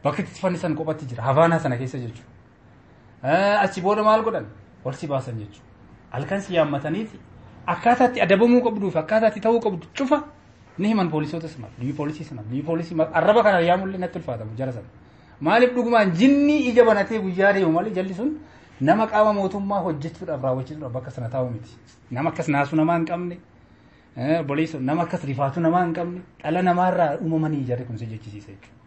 Bakki itti fannisan qophatti jira. Havaanaa sana keessa jechuudha. Achi booda maal godhan? Ol si baasan jechuudha. Halkan si yaammataniiti akkaataatti adabamuu qabduuf akkaataatti ta'uu qabdu cufa ni himan poolisoota sanaaf, liyyu poolisii sanaaf, liyyu poolisii arraba kana yaamullee natti ulfaatamu jara sana. Maaliif dhugumaan jinni ija banatee guyyaa deemu malee jalli sun nama qaama mootummaa hojjechuudhaaf raawwachiisuudhaaf bakka sana taa'u miti. Nama akkas naasuu namaa hin qabne, obboleessa nama akkas rifaatu namaa hin qabne, dhala namaarraa uumamanii jarri kun si jechisiisa jechuudha.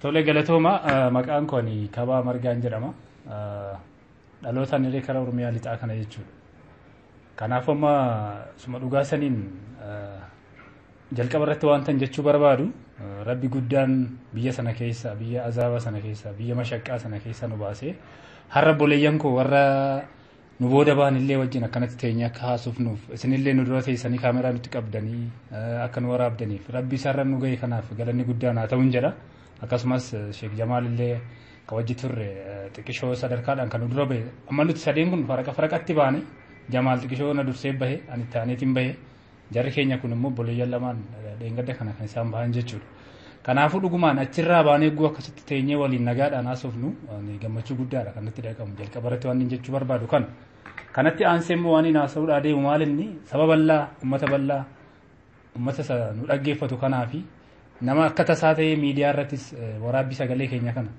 Tole galatooma, maqaan koo Kabaa Margaan jedhama. Dhalootaan illee karaa Oromiyaa lixaa kana jechuudha. Kanaaf amma suma dhugaa saniin jalqaba irratti waan tan jechuu barbaadu, rabbi guddaan biyya sana keessa, biyya azaabaa sana keessa, biyya mashaqqaa sana keessa nu baasee har'a obboleeyyan koo warra nu booda ba'an illee wajjin akkanatti teenyee akka haasofnuuf, isinillee nu dura teessanii kaameraa nutti qabdanii akka nu waraabdaniif rabbi isaarra nu ga'e, kanaaf galanni guddaan haa ta'uun jedha. Akkasumas Sheek Jamaal illee ka wajji turre xiqqishoo sadarkaadhaan kan nu dura bahe. Amma nuti sadeen kun faraqa faraqatti baane. Jamaal xiqqishoo na dursee bahe, ani itti aaneetiin bahe. Jarri keenya kun immoo obboleeyyan lamaan dheengadda kana kan isaan bahan jechuudha. Kanaafuu dhugumaan achirraa baanee eeguu akkasitti teenyee waliin nagaadhaan haasofnu gammachuu guddaadha kan natti dhaqamu. Jalqaba irratti waan inni jechuu barbaadu kana. Kanatti aansee immoo waan inni haasa'uudhaa deemu maal inni saba bal'aa, uummata bal'aa, uummata nu dhaggeeffatu kanaa fi nama akka tasaa ta'ee miidiyaa irrattis waraabbii sagalee keenya kana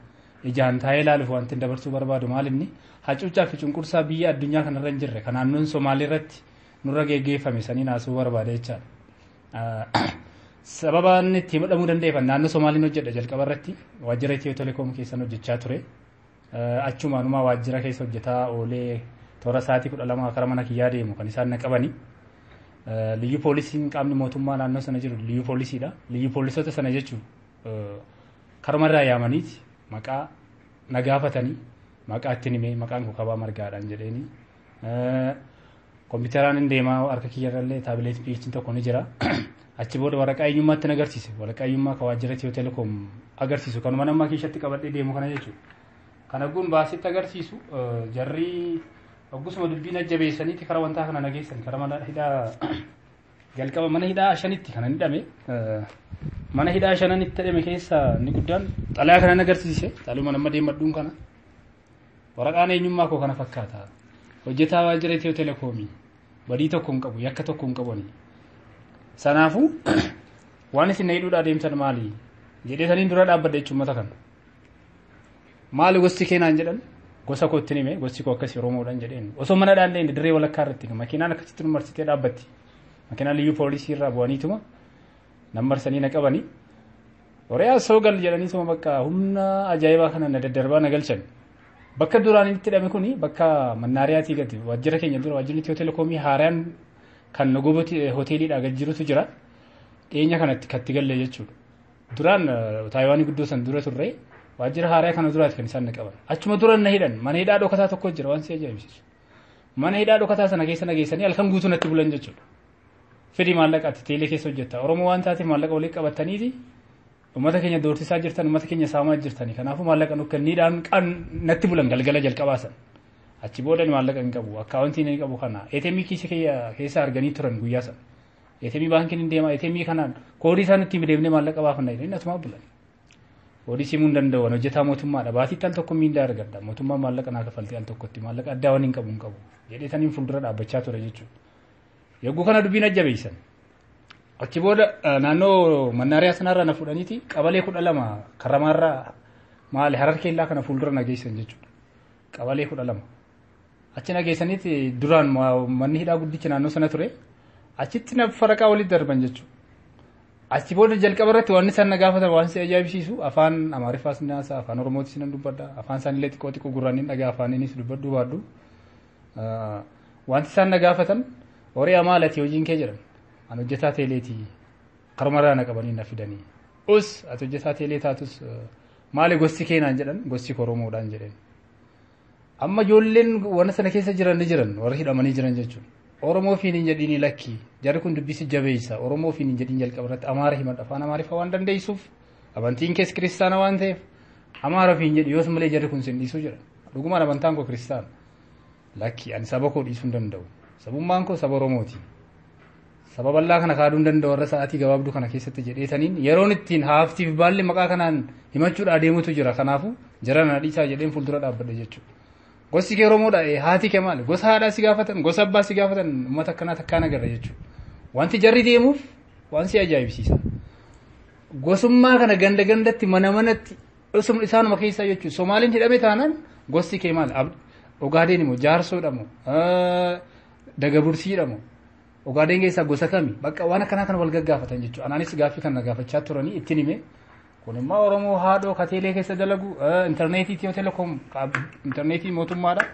ijaan taa'ee ilaaluuf wanti dabarsuu barbaadu maal inni hacuuccaa fi cunqursaa biyya addunyaa kanarra hin jirre kan naannoon Somaalii irratti nurra geggeeffame saniin haasa'uu barbaada jechaadha. Sababa inni itti hidhamuu danda'eef, naannoo Somaaliin hojjedha. Jalqaba irratti waajjira Itiyoo Telekoom keessan hojjechaa ture. Achumaanuma waajjira keessa hojjetaa oolee toora sa'aatii 12 karaa mana kiyyaa deemu kan isaan na qabani. Liyyu poolisiin qaamni mootummaa naannoo sana jiru liyyu poolisiidha. Liyyu poolisoota sana jechuun karumarraa yaamaniiti maqaa na gaafatanii, maqaa ittiin himee, maqaan koo Kabaa Margaadhaan jedheeni. Kompiitaraan hin deemaa, harka kiyyarrallee tablet PC'n tokko ni jira. Achi booda waraqaa eenyummaatti na agarsiise. Waraqaa eenyummaa kan waajjira Itiyoo Telekoom agarsiisu kanuma nama keessatti qabadhee deemu kana jechuudha. Kana guun baasitti agarsiisu, jarri hoggusuma dubbii jabeessaniiti karaa wantaa kana nageessan, karaa mana hidhaa. Jalqaba mana hidhaa shanitti kan hidhame. Mana hidhaa shananitti hidhame keessa inni guddaan xalayaa kana agarsiise. Xalayuma nama deemadhuun kana. Waraqaan eenyummaa koo kana fakkaata. Hojjetaa waajjira Itiyoo Telekoomii, badii tokko hin qabu, yakka tokko hin qabani. Sanaafuu waan isin na hidhuudhaa deemtan maali jedhee saniin dura dhaabbadha jechuun uummata kana. Maali gosti keenaan jedhan, gosa koo ittiin hime, gosti koo akkasii Oromoodhaan jedheen. Osoo mana dhaallee dirree walakkaa irratti makiinaan akkasitti nu marsitee dhaabbatti. Makiinaan liyyuu poolisii irraa bu'aniituma nan marsanii na qabanii. Horiyaa soogal jedhaniituma bakka humna ajaa'ibaa kana na daddarbaa na galchan. Bakka duraan itti hidhame kuni bakka mannaariyaatii gadi waajjira keenya dura waajjirri Itiyoo Telekoomii haaraan kan Nogoboti hoteeliidhaa gad jirutu jira. Dhiyeenya kanatti katti galle jechuudha. Duraan Taayiwaanii guddoo san dura turre, waajjira haaraa kana duraati kan isaan na qaban. Achuma dura na hidhan. Mana hidhaa dhokataa tokko jira waan si ajaa'ibsiisu. Mana hidhaa dhokataa sana keessa na geessanii halkan guutuu natti bulan jechuudha. Fedhii maallaqaatti teelee keessa hojjetta. Oromoo waan taateef maallaqa walitti qabataniiti uummata keenya doorsisaa jirtan, uummata keenya saamaa jirtani. Kanaafuu maallaqa nu kenniidhaan natti bulan galgala jalqabaa sana. Achi booda maallaqa hin qabu. Akkaawuntiin hin qabu kana. ATM kiisii keessa arganii turan guyyaa sana. ATM baankiin hin deema. ATM kanaan koodii isaan ittiin deemnee maallaqa baafanna jedhanii atumaa bulan. Koodii simuu hin danda'u. Hojjetaa mootummaadha. Baatiitti al tokko miindaa argadha. Mootummaan maallaqa naa kaffaltee al tokkotti maallaqa addaa waan hin qabu hin qabu. Jedhee saniin fuuldura dhaabbachaa ture jechuudha. Yogguu kana dubbiin ajjabeessan. Achi booda naannoo mannaariyaa sanarraa na fuudhaniiti qabalee 12 karramaarraa maali Harar keellaa kana fuuldura na geessan jechuudha. Qabalee 12. Achi na geessaniiti duraan manni hidhaa guddicha naannoo sana ture. Achitti na faraqaa walitti darban jechuudha. Achi booda jalqaba irratti waan isaan na gaafatan waan si ajaa'ibsiisu, afaan Amaariffaas ni haasa'a, afaan Oromootis nan dubbadha, afaan isaaniillee xiqqoo xiqqoo gurraan ni dhagaa, afaaniinis dubbadhu baadhu. Wanti isaan na gaafatan, "Horii maalati hojiin kee?" jedhan. "An hojjetaa teeleetii." Karumarraa na qabanii na fidanii. "Us, ati hojjetaa teelee taatus maali gosti kee?" naan jedhan. "Gosti Oromoodhaan," jedheen. Amma ijoolleen waan sana keessa jiran ni jiran, warri hidhamanii jiran jechuudha. "Oromoo ofiin hin jedhini, lakki, jarri kun dubbisi jabeessa, Oromoo ofiin hin jedhin, jalqaba irratti Amaara himadha, afaan Amaariffaa waan dandeessuuf, amantiin kees kiristaana waan ta'eef Amaara ofiin jedhi, yoos malee jarri kun sin dhiisuu," jedhan. Dhugumaan amantaan koo kiristaana. "Lakki, ani saba koo dhiisuu hin danda'u. Sabummaan koo saba Oromooti. Saba bal'aa kana kaaduu hin danda'u warra sa'aatii gabaabduu kana keessatti jedheetaniin yeroon ittiin haaftiif baalli maqaa kanaan himachuudha adeemutu jira. Kanaafuu jara na dhiisaa," jedheen fuuldura dhaabbadhe jechuudha. "Gosti kee Oromoodha, haati kee maali?" Gosa haadhaa si gaafatan, gosa abbaa si gaafatan, uummata akkanaa takkaan agarra jechuudha. Wanti jarri deemuuf waan si ajaa'ibsiisa. Gosummaa kana ganda gandatti, mana manatti, isaanuma keessaa jechuudha. Somaaliin hidhame taanaan, "Gosti kee maali? Ogaadeen immoo jaarsoodha moo dagabursiidha moo Ogaadeen keessaa gosa kami?" Bakka waan akkanaa kana wal gaggaafatan jechuudha. Anaanis gaaffii kana gaafachaa turanii ittiin hime. Kun immoo Oromoo haadhoo kateelee keessa dalagu, intarneetii Itiyoo Telekoom, intarneetii mootummaadha.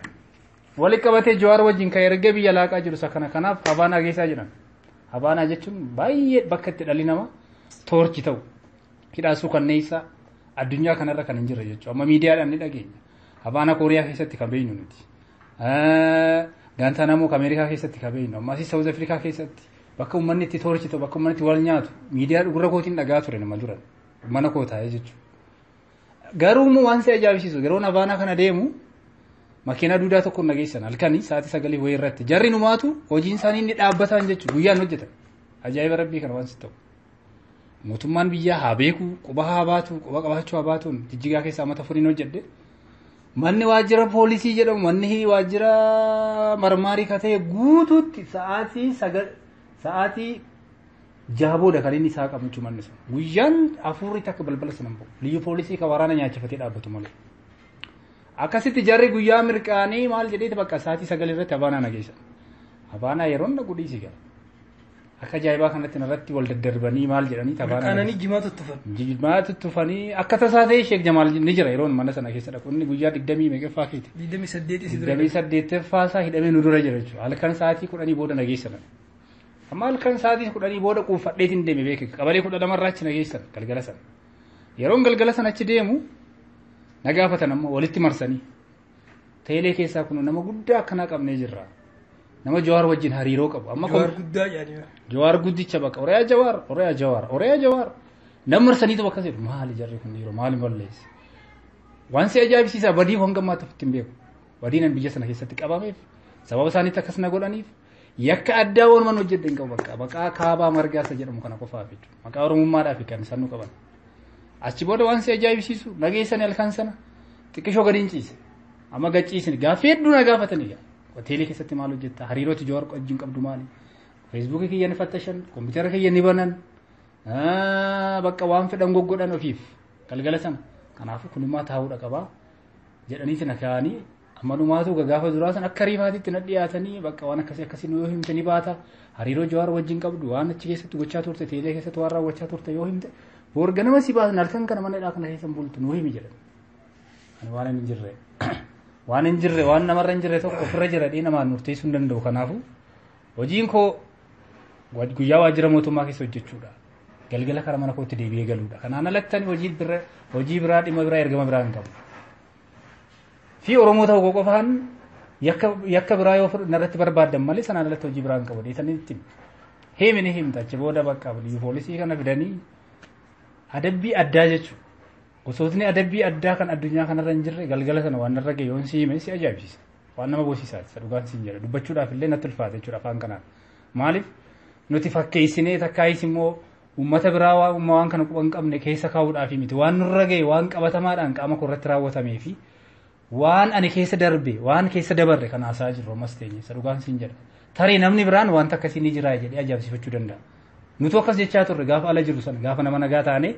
Walitti qabatee Jawaar wajjin kan erga biyya laaqaa jiru isa kana, kanaaf Habaanaa geessaa jedhan. Habaanaa jechuun baay'ee bakka itti dhalli namaa torture ta'u, hidhaa suukanneessaa addunyaa kanarra kan hin jirre jechuudha. Amma miidiyaadhaan ni dhageenya. Habaanaa Kooriyaa keessatti kan beeknu nuti. Gaantaanamoo Ameerikaa keessatti kan beeknu. Ammas South Africa keessatti bakka uummanni itti torture ta'u, bakka uummanni itti wal nyaatu, miidiyaa gurra kootiin dhagaa ture nama duran. Mana koo taa'ee jechuudha. Garuu immoo waan si ajaa'ibsiisu, yeroo Habaanaa kana deemu makiinaa duudaa tokko na geessan halkanii sa'aatii 9 wayii irratti. Jarri numaatu hojiin isaanii inni dhaabbataan jechuudha, guyyaan hojjetan. Ajaa'iba rabbii kana waan si ta'u. Mootummaan biyyaa haa beeku, quba haa baatu, quba qabaachuu haa baatuun, Jijjigaa keessaa mata furiin hojjedhe. Manni waajjira poolisii jedhamu, manni waajjira marmaarii ka ta'e guutuutti sa'aatii 9, sa'aatii 6 booda kan inni isaa qabu jechuudha manni sun. Guyyaan afurii takka balbala sana hin bahu. Liyyu poolisii kan waraana nyaachifatee dhaabbatu malee. Akkasitti jarri guyyaa mirqaanii maal jedheeti, bakka sa'aatii 9 irratti Habaanaa na geessan. Habaanaa yeroon dhaqu dhiisi gara. Akka ajaa'ibaa kanatti narratti wal daddarbanii maal jedhanii Habaanaa. Mirqaananii jimaa tuttufan. Jimaa tuttufanii akka tasaa ta'e Sheek Jamaal ni jira yeroon mana sana keessa dhaqu, inni guyyaa digdamii meeqaffaa keeti. 28 isi dura. 28ffaa isaa hidhamee nu dura jira jechuudha. Halkan sa'aatii 10 booda na geessan. Amma halkan sa'aatii 10 booda quuffadheetiin deeme beeke, qabalee 12 irraa achi na geessan galgala sana. Yeroon galgala sana achi deemu na gaafatan amma walitti marsanii. "Teelee keessaa kun nama guddaa akkanaa qabnee jirra. Nama Jawaar wajjin hariiroo qabu." Amma Jawaar guddaa jedhanii. Jawaar guddicha bakka Oroyaa Jawaar, Oroyaa Jawaar, Oroyaa Jawaar. Nama marsaniitu bakka jedhu, maali jarri kun yeroo maali balleesse? Waan si ajaa'ibsiisaa, badii hanga ammaatti ofitti hin beeku. Badiin an biyya sana keessatti qabameef, sababa isaaniitti akkas na godhaniif, yakka addaa walumaan hojjedhe hin qabu, bakka maqaa kaabaa margaa isa jedhamu kana qofaaf jechuudha. Maqaa Oromummaadhaaf kan isaan nu qaban. Achi booda waan si ajaa'ibsiisu, nageessanii halkan sana xiqqishoo gadi hin ciise. Amma gad ciisni gaaffii hedduu na gaafatanii, "Hoteelii keessatti maal hojjetta? Hariirooti Jawaar wajjin qabdu maali?" Feesbuukii kiyya ni fattashan, kompiitara kiyya ni banan, bakka waan fedhan goggodhan ofiif galgala sana. "Kanaafuu kunimmaa taa'uudha qabaa," jedhaniiti na kaa'anii, amma dhumaatu gaafa duraa sana akka riifaatitti na dhiyaatanii, "Bakka waan akkasii akkasii nu yoo himte ni baata, hariiroo Jawaar wajjin qabdu, waan achi keessatti gochaa turte, teelee keessatti waan raawwachaa turte yoo himte boor ganama si baasan, halkan kana mana hidhaa kana keessa bultu, nuu himi," jedhan. Ani waan hin jirre, waan hin jirre, waan namarra hin jirre tokko ofirra jira dhee namaan murteessuu hin danda'u. Kanaafuu hojiin koo guyyaa waajjira mootummaa keessa hojjechuudha. Galgala karaa mana kootti deebi'ee galuudha. Kanaan alatti ani hojii biraa, dhimma biraa, ergama biraa hin qabu. Fi Oromoo ta'uu koo qofaan yakka biraa yoo narratti barbaaddan malee sanaan alatti hojii biraa hin qabu. Dhiitanii itti himi ni himta. Achi booda bakka biyya poolisii kana fidanii adabbii addaa jechuudha. Gosootni adabbii addaa kan addunyaa kanarra hin jirre galgala sana waan narra ga'e yoon si hime si ajaa'ibsiisa. Waan nama boosisaati. Isa dhugaan siin jedha. Dubbachuudhaaf illee natti ulfaata jechuudha afaan kanaan. Maaliif, nuti fakkeessinee takkaayis immoo uummata biraa waan kana quba hin qabne keessa kaa'uudhaaf miti. Waan nurra ga'e, waan qabatamaadhaan qaama koo irratti raawwatamee fi waan ani keessa darbe, waan keessa dabarre kan haasa'aa jirru ammas teenye, isa dhugaan siin jedha. Tarii namni biraan wanta akkasii ni jira jedhee ajaa'ibsiifachuu danda'a. Nutu akkas jechaa turre gaafa ala jirru sana, gaafa nama nagaa taane,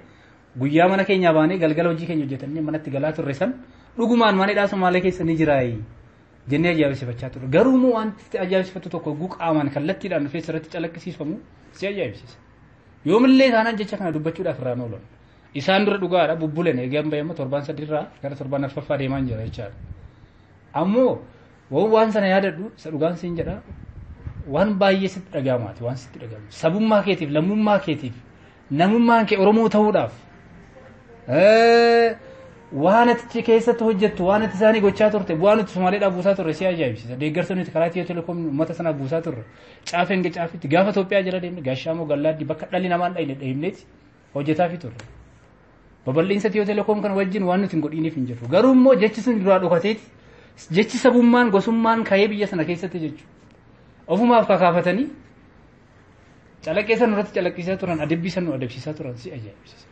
guyyaa mana keenyaa baanee galgala hojii keenya hojjetannee manatti galaa turre san, dhugumaan mana hidhaa Somaalee keessa ni jiraayi jennee ajaa'ibsiifachaa turre. Garuu immoo wanti ajaa'ibsiifatu tokko hogguu qaamaan kallattiidhaan dhufee sirratti calaqqisiifamu si ajaa'ibsiisa. Yoomillee taanaan jecha kana dubbachuudhaaf irraan oolan. Isaan dura dhugaadha bubbuleen eegan bahee torban sadiirraa gara torban arfaffaa deemaa jira jechaadha. Ammoo waan sana yaadadhu isa dhugaan siin jedha waan baay'ee sitti dhaga'amaati waan sitti dhaga'amu. Sabummaa keetiif lammummaa keetiif namummaan kee Oromoo ta'uudhaaf waan ati keessatti hojjettu waan ati isaanii gochaa turte bu'aa nuti Somaaleedhaaf buusaa turre si ajaa'ibsiisa. Deeggarsa nuti karaa Itiyoo Telekoom uummata sanaaf buusaa turre caafee hanga caafitti gaafa Itoophiyaa jala deemne Gaashaamoo Gallaaddi bakka dhalli namaa hin dhayne deemneeti hojjetaafii turre. Babal'iinsa Itiyoo Telekoom kana wajjin waan nuti hin godhiniif hin jirru. Garuu immoo jechi sun duraa dhokateeti jechi sabummaan gosummaan ka'ee biyya sana keessatti jechuudha. Ofumaaf kakaafatanii calaqqee san irratti calaqqisaa turan adabbii san nu adabsiisaa turan si ajaa'ibsiisa.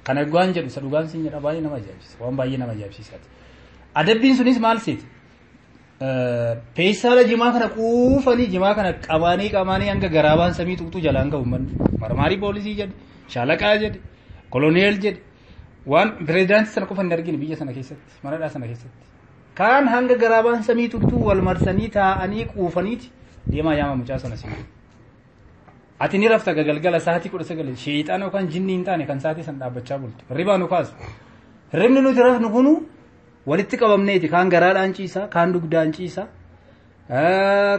Kana dhugaan jedhu isa dhugaan siin jedha baay'ee nama ajaa'ibsiisa waan baay'ee nama ajaa'ibsiisaati. Adabbiin sunis maal seeti? Peessaala jimaa kana quufanii jimaa kana qabaanii qabaanii hanga garaabaan samii tuqxuu jalaan ga'u manni. Marmaarii poolisii jedhe, shaalaqaa jedhe, koloneel jedhe waan pireezidaantii sana qofa hin argine biyya sana keessatti manadhaa sana keessatti. Kaan hanga garaabaan samii tuqxuu wal marsanii taa'anii quufaniiti deemaa yaama mucaa sana siin. Ati ni rafta galgala sa'aatii 19 sheexaan yookaan jinni hin taane kan sa'aatii sana dhaabbachaa bultu. Hirribaa nu kaasu. Hirribni nuti rafnu kunu walitti qabamneeti kaan garaadhaan ciisa, kaan dugdaan ciisa,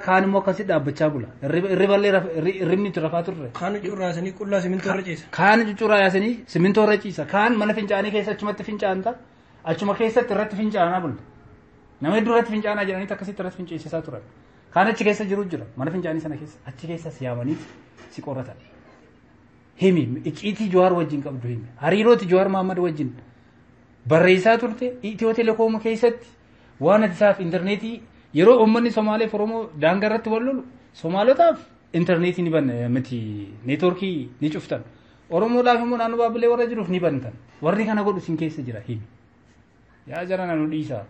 kaan immoo akkasitti dhaabbachaa bula. Hirriballee hirribni nuti rafaa turre. Kaan cuccurraasanii qullaa simintoo irra ciisa. Kaan cuccurraa yaasanii simintoo irra ciisa. Kaan mana fincaanii keessa achumatti fincaanta. Achuma keessatti irratti fincaanaa bulta. Nama hedduu irratti fincaanaa jedhanii akkasitti irratti finceessisaa turan. Kaan achi keessa jiru jira mana fincaanii sana keessa achi keessa siyaamaniiti si qoratan. Himi icciitii Jawaar wajjin qabdu himi hariirooti Jawaar Mahammad wajjin barreessaa turte Itiyoo Telekoom keessatti waan ati isaaf intarneetii yeroo uummanni Somaalee fi Oromoo daangaa irratti wal lolu Somaalotaaf intarneetii ni banna miti neetwoorkii ni cuftan Oromoodhaaf immoo naannoo Baabbilee warra jiruuf ni bantan warri kana godhu sin keessa jira himi. Yaa jara na nu dhiisaa.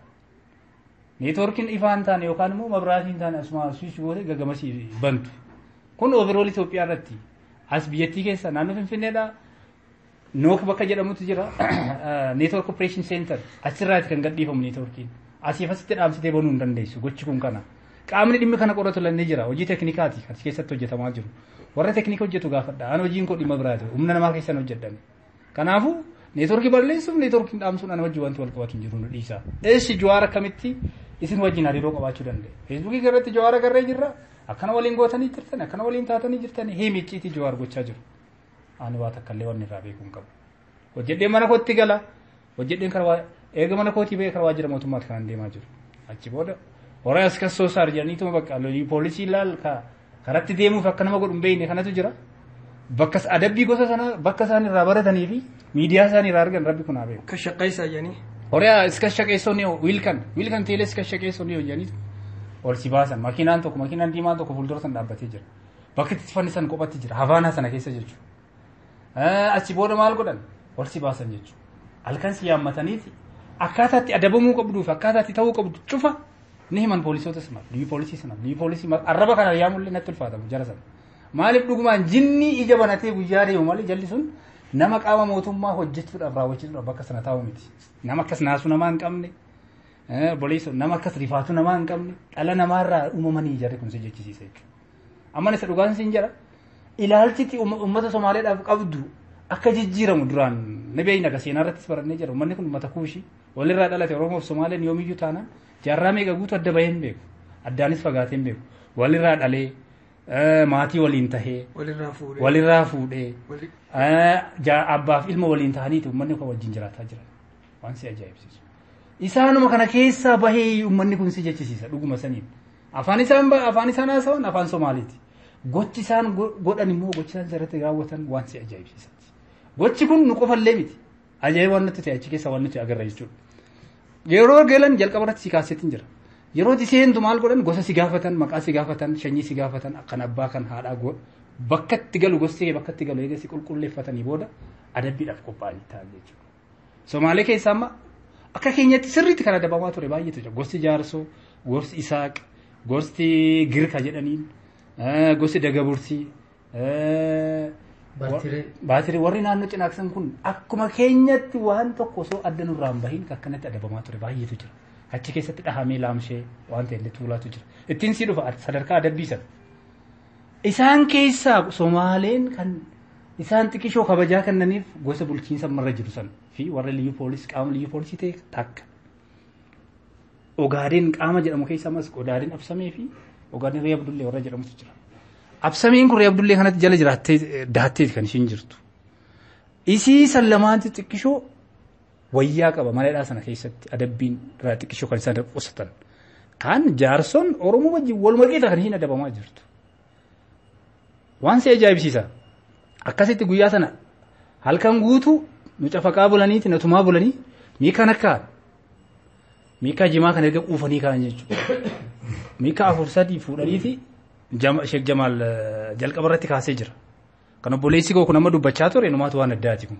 Neetwoorkiin ifaan taane yookaan immoo mabraatiin taane asuma suus gootee gagamasii bantu. Kun overall Itoophiyaa irratti as biyyattii keessa naannoo Finfinneedha. Nook bakka jedhamutu jira. Network Operation Center achirraati kan gadhiifamu neetwoorkiin. Asiif asitti dhaamsitee banuu hin dandeessu gochi kun kana. Qaamni dhimmi kana qoratu lannee jira. Hojii teeknikaati kan keessatti hojjetamaa jiru. Warra teeknika hojjetu gaafadha. An hojiin koo dhimma biraati. Humna namaa keessan hojjedhan. Kanaafuu neetwoorkii balleessuuf neetwoorkiin dhaamsuun ana wajjin wanti wal qabatu hin jiru nu dhiisa. Eessi Jawaar akkamitti isin wajjin hariiroo qabaachuu danda'e? Feesbuukii irratti Jawaar agarree jirra. Akkana waliin gootanii jirtan, akkana waliin taatanii jirtan himi icciitii Jawaar gochaa jiru. Ani waa takka illee wanni irraa beekuu hin qabu. Hojjedheen mana kootti gala. Hojjedheen karaa eega mana kootii ba'ee karaa waajjira mootummaatti kan deemaa jiru. Achi booda horaa as kassoo saar jedhaniituma bakka poolisii ilaal karatti deemuuf akka nama godhu hin beekne kanatu jira. Bakka adabbii gosa sana bakka isaan irraa baratanii fi miidiyaa isaan irraa argan rabbi kun haa beeku. Ka shaqeessaa jedhanii. Horaa iska shaqeessoo ni wiilkan wiilkan teelee iska shaqeessoo ni jedhaniitu ol si baasan makiinaan tokko makiinaan diimaan tokko fuuldura sana dhaabbatee jira. Bakki itti fannisan qophatti jira Havaanaa sana keessa jechuudha. Achi booda maal godhan ol si baasan jechuudha. Halkan si yaammataniiti akkaataa itti adabamuu qabduu fi akkaataa itti ta'uu qabdu cufa ni himan poolisoota sanaaf liyyu poolisii sanaaf liyyu poolisii arraba kana yaamullee natti ulfaatamu jara sana. Maaliif dhugumaan jinni ija banatee guyyaa deemu malee jalli sun nama qaama mootummaa hojjechuudhaaf raawwachiisuudhaaf bakka sana taa'u miti. Nama akkas naasuu namaa hin qabne boleessa nama akkas rifaatu namaa hin qabne dhala namaarraa uumamanii jarri kun si jechisiisa jechuudha. Amma isa dhugaan siin jira ilaalchiti uummata Somaaleedhaaf qabdu akka jijjiiramu duraan ni beekna ka seenaa irrattis barannee jira uummanni kun uummata kuushii walirraa dhalate Oromoof Somaaleen yoomiyyuu taanaan jaarraa meeqa guutuu adda bahee hin beeku addaanis fagaatee hin beeku walirraa dhalee maatii waliin tahee walirraa fuudhee abbaaf ilma waliin tahaniiti uummanni kun wajjin jiraataa jiran waan si ajaa'ibsiisu. Isaanuma kana keessaa bahee uummanni kun si jechisiisa dhuguma saniin. Afaan isaan haasawan afaan Somaaliiti. Gochi isaan godhan immoo gochi isaan irratti raawwatan waan si ajaa'ibsiisaati. Gochi kun nu qofallee miti. Ajaa'iba waan nutti ta'e achi keessa waan nuti agarra jechuudha. Yeroo galan jalqaba irratti si kaaseetiin jira. Yeroo itti seentu maal godhan gosa si gaafatan, maqaa si gaafatan, sanyii si gaafatan, kan abbaa kan haadhaa bakka itti galu gosti bakka itti galu eega si qulqulleeffatanii booda adabbiidhaaf qophaa'anii ta'an jechuudha. Somaalee keessaa amma akka keenyatti sirriitti kan adabamaa ture baay'eetu jira. Gosti Jaarsoo, gosti Isaaq, gosti Girka jedhaniin, gosti Dagabursii, Baatiree warri naannoo cinaaksan kun akkuma keenyatti waan tokko osoo adda nurraa hin bahin akkanatti adabamaa ture baay'eetu jira. Achi keessatti dhahamee laamshee waan ta'e illee tuulaatu jira. Ittiin si dhufa sadarkaa adabbii sana. Isaan keessaa Somaaleen kan Isaan xiqqishoo kabajaa kennaniif gosa bulchiinsa marra jiru san fi warra liyyuu poolisii qaama liyyuu poolisii ta'e takka. Ogaadeen qaama jedhamu keessa ammas Ogaadeen Absamee fi Ogaadeen Ree Abdullee warra jedhamutu jira. Absameen kun Ree Abdullee kanatti jala jiraattee daatteeti kan ishiin jirtu. Isii san lamaanti xiqqishoo wayyaa qaba mana hidhaa sana keessatti adabbiin irraa xiqqishoo kan isaan qusatan. Kan jaarson Oromoo wajjin waluma qixa kan ishiin adabamaa jirtu. Waan si ajaa'ibsiisa. Akkasitti guyyaa sana halkan guutuu nu cafaqaa bulaniiti na tumaa bulanii miikaan akka miikaa jimaa kana erga quufanii ka'an jechuudha. Miikaa 4 3 fuudhaniiti Sheek Jamaal jalqaba irratti kaasee jira. Kan obboleessi koo kun amma dubbachaa ture numaatu waan addaati kun.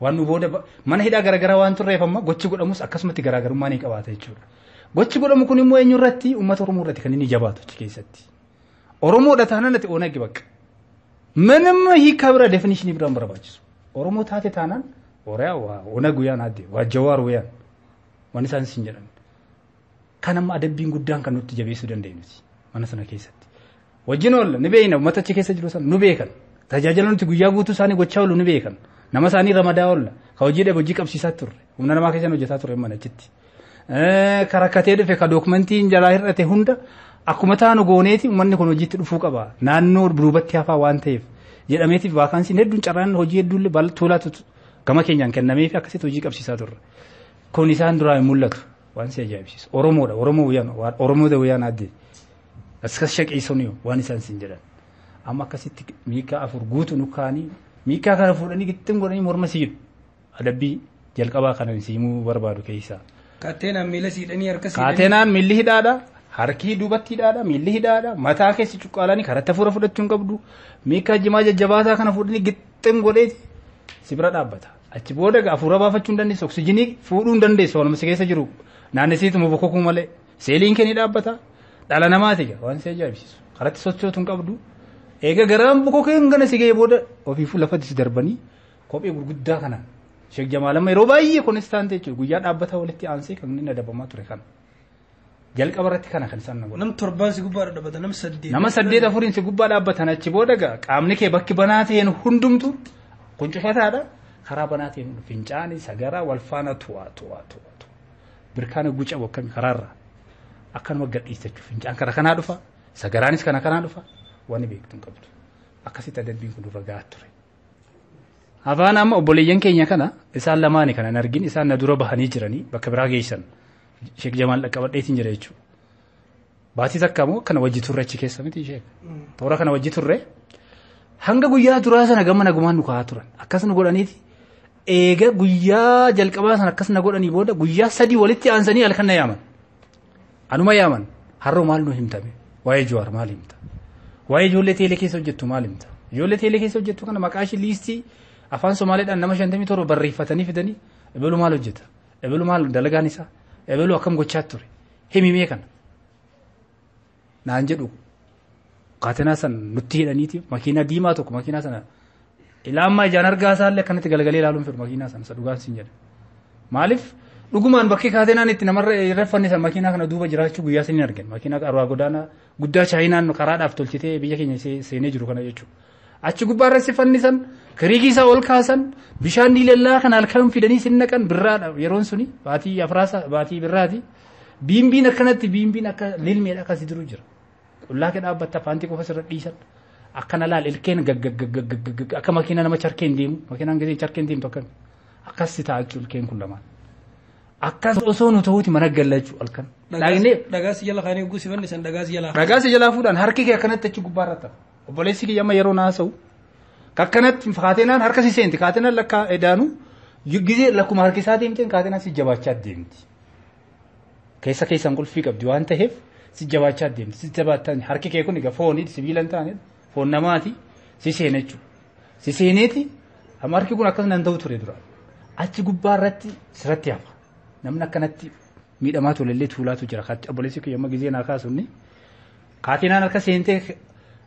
Waan nu booda mana hidhaa garaagaraa waan turreef amma gochi godhamus akkasumatti garaagarummaa ni qabaata jechuudha. Gochi godhamu kun immoo eenyu irratti uummata Oromoo irratti kan inni jabaatu achi keessatti. Oromoodha taanaan ati Oonagi bakka. ምንም hiika biraa definition biraan barbaachisu. Oromoo taate taanaan Oroyaa Oonag guyyaan adde waa Jawaar guyyaan waan isaan sin jedhan. Kan amma adabbiin guddaan kan nutti jabeessuu dandeenyuti mana sana keessatti. Wajjin oolla ni beekna uummata achi keessa jiru sana nu beekan. Tajaajila nuti guyyaa guutuu isaanii gochaa oolu ni beekan. Nama isaanii ramadaa oolla. Ka hojii dhabe hojii qabsiisaa turre. Humna namaa keessan hojjetaa turre mana achitti. Ka rakkatee dhufe ka dookumentiin jalaa hir'ate hunda akkuma taanu gooneeti uummanni kun hojiitti dhufuu qaba. Naannoo duubatti hafaa waan ta'eef jedhameetiif vaakaansiin hedduun carraan hojii hedduullee tuulaatu gama keenyaan kennameef akkasitti hojii qabsiisaa turre. Kun isaan duraa hin mul'atu waan si ajaa'ibsiisu. Oromoodha Oromoo guyyaan Oromoota guyyaan adde. Akkas shaqeessanii waan isaan sin jedhan. Amma akkasitti miikaa 4 guutuu nu kaanii miikaa kana fuudhanii gittin godhanii morma si hidhu. Adabbii jalqabaa kana si himuu barbaadu keessaa. Kaateenaan miila siidhanii harka siidhanii. Kaateenaan miilli hidhaadha. Harki duubatti hidhaadha, miilli hidhaadha, mataa keessi cuqqaalanii karatti hafuura fudhachuu hin qabdu. Miikaa jimaa jajjabaataa kana fuudhanii gixxim godheeti si bira dhaabbata. Achi booda hafuura baafachuu hin dandeessu, oksijinii fuudhuu hin dandeessu, waanuma si keessa jiru naannessiituma bokkokuu malee. Seeliin kee ni dhaabbata. Dhala namaati egaa waan si ajaa'ibsiisu. Karatti sochootu hin qabdu. Egaa garaan bokkokeen gana si ga'ee booda ofiifuu lafatti si darbanii kophee gurguddaa kanaan. Sheek Jamaal amma yeroo baay'ee kunis taante jechuudha guyyaa dhaabbataa walitti aansee kan inni adabamaa ture kana. Jalqaba irratti kana kan isaan godhan. Nam 7 si gubbaa dhaabbatan nam 8. Nama 8 4 si gubbaa dhaabbatan achi booda egaa qaamni kee bakki banaa ta'een hundumtu kun cufataadha. Karaa banaa ta'een fincaanii sagaraa wal faana tu'a tu'a tu'a. Birkaana guca bokkami karaarra akkanuma gadhiista jechuudha. Fincaan kana kanaa dhufa sagaraanis kana kanaa dhufa waan beektu hin qabdu. Akkasitti adabbiin kun dura gahaa ture. Afaan amma obboleeyyan keenya kana isaan lamaani kana hin argin isaan na dura bahanii jiranii bakka biraa geessan. Sheek Jamaal dhaqqabadheetiin jira jechuudha. Baatii takka immoo kana wajji turre achi keessa miti Sheek. Toora kana wajji turre hanga guyyaa duraa sana gama nagumaan nu kaa'aa turan. Akkas nu godhaniiti eega guyyaa jalqabaa sana akkas na godhanii booda guyyaa 3 walitti aansanii halkan na yaaman. Anuma yaaman har'oo maal nu himtame? Waa'ee Jawaar maal himta? Waa'ee ijoollee teelee keessa hojjettu maal himta? Ijoollee teelee keessa hojjettu kana maqaa ishii liistii afaan Somaaleedhaan nama 57 barreeffatanii fidanii ebelu maal hojjeta? Ebelu maal dalagaan isaa? Ebelu akkam gochaa ture? Himimee kana. Naan jedhu kaatenaa san nutti hidhaniiti makiinaa diimaa tokko makiinaa sana ilaammaa ijaan argaa isaallee akkanatti galagalee ilaaluun fedhu makiinaa sana isa dhugaan siin jedha. Maaliif dhugumaan bakkee kaatenaan itti namarra irreeffanne san makiinaa kana duuba jiraachuu guyyaa saniin argan. Makiinaa qarwaa godaanaa guddaa chaayinaan karaadhaaf tolchitee biyya keenya seenee jiru kana jechuudha. Achi gubbaarra si fannisan kiriigii isaa ol kaasan bishaan diilallaa kana halkan fidanii sin naqan birraadha yeroon suni baatii afraasa baatii birraati. Biimbiin akkanatti biimbiin akka lilmeedha akkasii jiru jira. Qullaa kee dhaabbatta paantii qofa sirra dhiisan akkana laal ilkeen gaggaggaggagga akka makiinaa nama charkeen deemu makiinaan gisee charkeen deemtu akkami akkas si ta'a jechuudha ilkeen kun lamaan. Akkas osoo nu ta'uuti mana galla jechuudha halkan. Dhagaas jala kaanii guusi fannisan dhagaas jalaa. Dhagaas jalaa fuudhan harki kee akkanatti achi gubbaarra ta'a. Obboleessi kiyya amma yeroo naasa'u akkanatti kaateenaan harka si seenti kaateenaan lakkaa edaanu gisee lakkuma harki isaa deemteen kaateenaan si jabaachaa deemti. Keessa keessaan qulfii qabdi waan ta'eef si jabaachaa deemti si jabaachaa harki kee kun egaa foonii sibiila hin taane foon namaati si seena jechuudha. Si seeneeti amma harki kun akkas nan ta'u ture duraan achi gubbaa irratti sirratti hafa namni akkanatti miidhamaa tolellee tuulaatu jira obboleessi kiyya amma gisee naa kaasunni kaateenaan harka seentee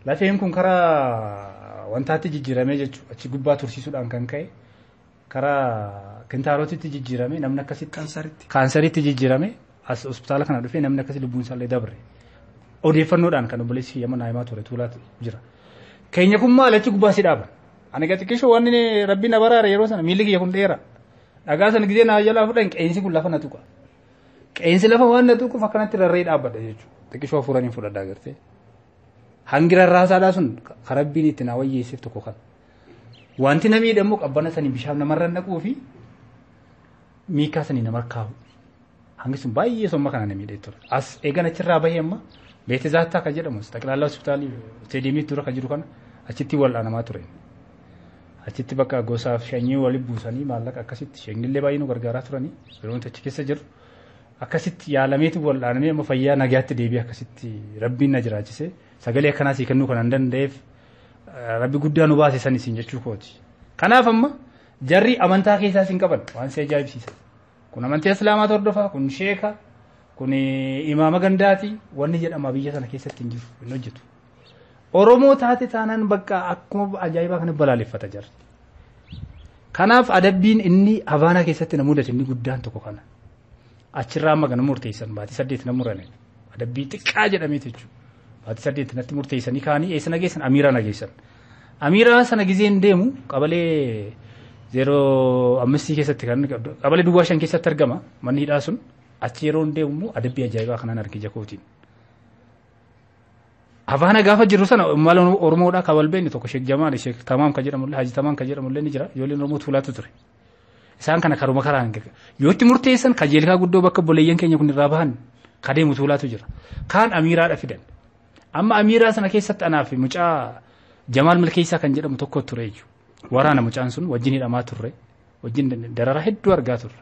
lafeen kun karaa wantaatti jijjiiramee jechuudha achi gubbaa tursiisuudhaan kan ka'e karaa kintaarotitti jijjiirame namni akkasitti kaansaritti jijjiirame as hospitaala kana dhufee namni akkasi lubbuun isaallee dabre odeeffannoodhaan kan obboleessi kiyya mana himaa ture tuulaatu jira. Keenya kun maal achi gubbaa si dhaaban Ani xiqqishoo wanni rabbi na baraare yeroo sana miilli kiyya kun dheera. Dhagaa sana gizee na jalaa fudhan qeensi kun lafa na tuqa. Qeensi lafa waan na tuquuf akkanatti rarree dhaabbadha jechuudha. Xiqqishoo hafuuraniin fudhadhaa gartee. Hangi rarraasaadhaa sun ka rabbiin itti na wayyeesseef tokko kana. Wanti na miidhamu qabbana sanii bishaan namarra naquu fi miikaa sanii nama kaa'u. Hangi sun baay'ee somma kana na miidhee ture. As eegan achirraa bahee amma Beete Zaattaa kan jedhamu xaqilaalaa hospitaalii isteediyeemii dura kan jiru kana achitti wal'aanamaa ture. Achitti bakka gosaaf shanyii walitti buusanii maallaqa akkasitti shanyillee baay'ee nu gargaaraa turanii yeroo nuti achi keessa jirru akkasitti yaalameeti wal'aanamee amma fayyaa nagaatti deebi'ee akkasitti rabbiin na jiraachise sagalee akkanaa sii kennuu kan hin danda'eef rabbi guddaa nu baase san isin jechuu kooti. Kanaaf amma jarri amantaa keessaas hin qaban waan si ajaa'ibsiisa. Kun amantii islaamaa hordofaa, kun sheeka, kun imaama gandaati wanni jedhama biyya sana keessatti hin jiru hin hojjetu. Oromoo taate taanaan bakka akkuma ajaa'ibaa kana balaaleffata jarri. Kanaaf adabbiin inni Havaanaa keessatti na mudate inni guddaan tokko kana. Achirraa amma kana murteessan baatii 8 na murane. Adabbii xiqqaa jedhameeti jechuudha. Baatii 8 natti murteessanii kaanii eessa na geessan? Amiiraa na geessan. Amiiraa sana gizeen deemu qabalee 05 keessatti kan qabalee duwwaa 5 keessatti argama manni hidhaa sun achi yeroo deemu immoo adabbii ajaa'ibaa kanaan arge jakootiin. Havaana gaafa jirru sana maal Oromoodhaa kan wal beekne tokko Sheek Jamaal Sheek Tamaam kan jedhamullee Haji Tamaam kan jedhamullee ni jira ijoolleen Oromoo tuulaatu ture. Isaan kana karuma karaan yoo itti murteessan kajeelkaa guddoo bakka obboleeyyan keenya kun irraa bahan kadeemu tuulaatu jira. Kaan Amiiraadha fidan. Amma Amiiraa sana keessatti anaaf mucaa Jamaal Milkeessaa kan jedhamu tokko ture jechuudha. Waraana mucaan sun wajjin hidhamaa turre wajjin darara hedduu argaa turre.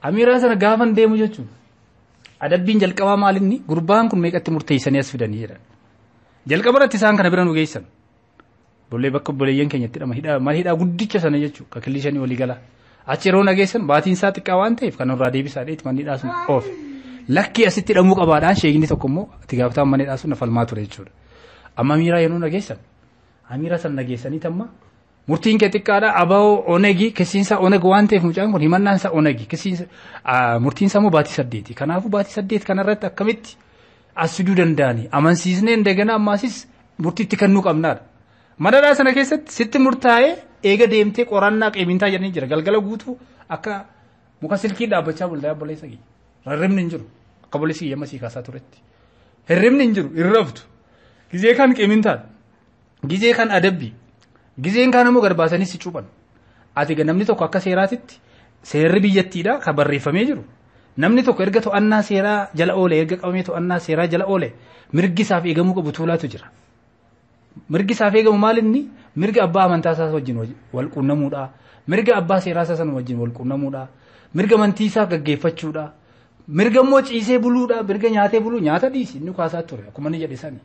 Amiiraa sana gaafan deemu jechuun adabbiin jalqabaa maalinni gurbaan kun meeqatti murteessanii as fidanii jedhan. Jalqaba irratti isaan kana bira nu geessan. Bollee bakka obboleeyyan keenyatti hidhama hidhaa mana hidhaa guddicha sana jechuudha ka killi shanii walii gala. Achi yeroo na geessan baatiin isaa xiqqaa waan ta'eef kan irraa deebisaa dheeti manni hidhaa sun oofe. Lakkii asitti hidhamuu qabaadhaan sheekni tokko immoo itti gaafatamaan mana hidhaa sun na falmaa ture jechuudha. Amma Amiiraa yeroo na geessan Amiiraa sana na geessanii tamma murtiin kee xiqqaadha abaa'oo onegi kisiinsa oneg waan ta'eef mucaan kun himannaan isaa onegi kisiinsa murtiin isaa immoo baatii 8 kanaafuu baatii 8 kanarratti akkamitti as fiduu danda'anii amansiisnee indagana ammaasis murtiitti kennuu qabnaadha. Mana sana keessatti sitti murtaa'ee eega deemtee qorannaa qeemintaa jedhanii jira galgala guutuu akka muka silkii dhaabbachaa bultaa obboleessa kiyya. Hirribni hin jiru akka obboleessi kiyya masii kaasaa turetti. Hirribni hin jiru hin raftu. Gizee kan qeemintaadha. Gizee kan adabbii. Gizeen kaan immoo gad baasanii si cuuphan. Ati namni tokko akka seeraatitti seerri biyyattiidha kan barreeffamee jiru. Namni tokko erga to'annaa seeraa jala oole erga qabamee to'annaa seeraa jala oole mirgi isaaf eegamuu qabu tuulaatu jira. Mirgi isaaf eegamu maal inni mirga abbaa amantaa isaa wajjin wal quunnamuudha. Mirga abbaa seeraa isaa sana wajjin wal quunnamuudha. Mirga amantii isaa gaggeeffachuudha. Mirga immoo ciisee buluudha. Mirga nyaatee buluu nyaata dhiisi inni kaasaa ture akkuma inni jedhe sani.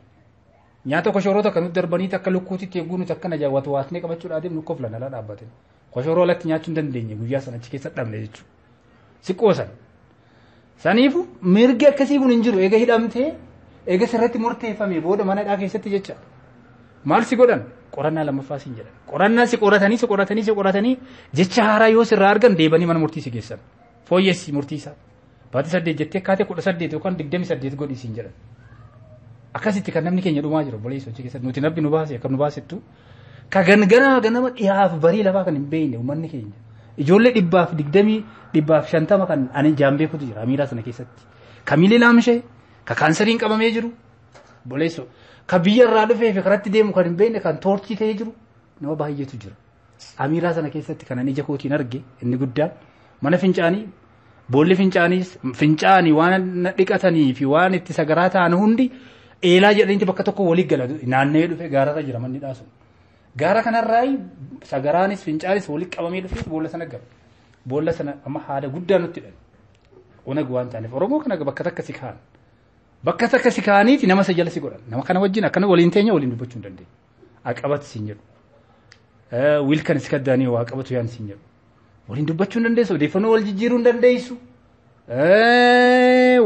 Nyaata koshoroota kan nuti darbanii takka lukkuutitti eeguu nuti akkana jaawwatu waasnee qabachuudhaa deemnu koflan alaa dhaabbate. Koshoroo alatti nyaachuu hin dandeenye guyyaa sana achi keessa dhabne jechuudha. Si qoosan. Saniifu mirgi akkasii kun hin jiru eega hidhamtee eega sirratti murteeffame booda mana hidhaa keessatti jecha. Maal si godhan? Qorannaa lammaffaa siin jedhan. Qorannaa si qoratanii si qoratanii si qoratanii jecha haaraa yoo sirraa argan deebanii mana murtii si geessan. Fooyyessi murtii isaa. Baatii 8 jettee kaatee 18 yookaan 28 godhi siin jedhan. Akkasitti kan namni keenya dhumaa jiru obboleessa hojii keessatti nuti nabbi nu baase akka nu baasettu ka ganama ganama dhiyaaf barii lafaa kan hin beekne uummanni keenya. Ijoollee 120 150 kan ani jaan beekutu jira Amiiraa sana keessatti. Ka miilli laamshee ka kaanseriin qabamee jiru obboleessa ka biyya irraa dhufee fi karatti deemu kan hin beekne kan toorchii ta'ee jiru nama baay'eetu jira. Amiiraa sana keessatti kan ani ija kootiin arge inni guddaan mana fincaanii boolli fincaaniis fincaanii waan dhiqatanii fi waan itti sagaraa ta'an hundi eelaa jedhaniiti bakka tokko walii gala naanna'ee dhufe gaararra jira manni hidhaa sun. Gaara kanarraa sagaraanis fincaanis walii qabamee dhufee boolla sana gala. Boolla sana amma haada guddaa nutti hidhan. Onag waan taaneef Oromoo kana bakka takka si kaa'an. Bakka takka si kaa'aniiti nama isa jala si godhan. Nama kana wajjin akkana waliin teenya waliin dubbachuu hin dandeenye. Aqabati siin jedhu. Wiilkan si kaddaanii waa qabatu yaan siin jedhu. Waliin dubbachuu hin dandeessu. Odeeffannoo wal jijjiiruu hin dandeessu.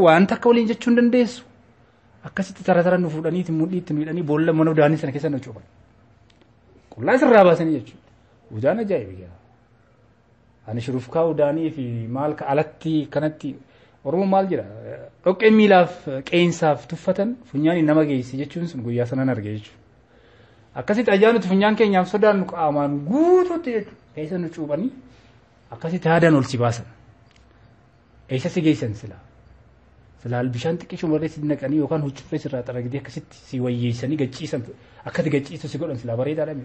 Waan takka waliin jechuu hin dandeessu. Akkasitti tara tara nu fuudhaniiti mudhiitti nu hidhanii boolla mana udaanii sana keessa nu cuuban. Qullaa sirraa baasanii jechuudha. Udaan ajaa'iba gaa. Ani shurufkaa udaanii fi maal ka alatti kanatti Oromoo maal jedha dhoqqee miilaaf qeensaaf tuffatan funyaaniin nama geessi jechuun sun guyyaa sanan arge jechuudha. Akkasitti ajaa nuti funyaan keenyaaf sodaannu qaamaan guutuutti jechuudha. Keessa nu cuuphanii akkasitti haadaan ol si baasan. Eessa si geessan silaa? Silaa bishaan xiqqishuu marree si naqanii yookaan huccuffee sirraa xaragdee akkasitti si wayyeessanii gachiisan akkati gachiisu si godhan silaa bareedaadha.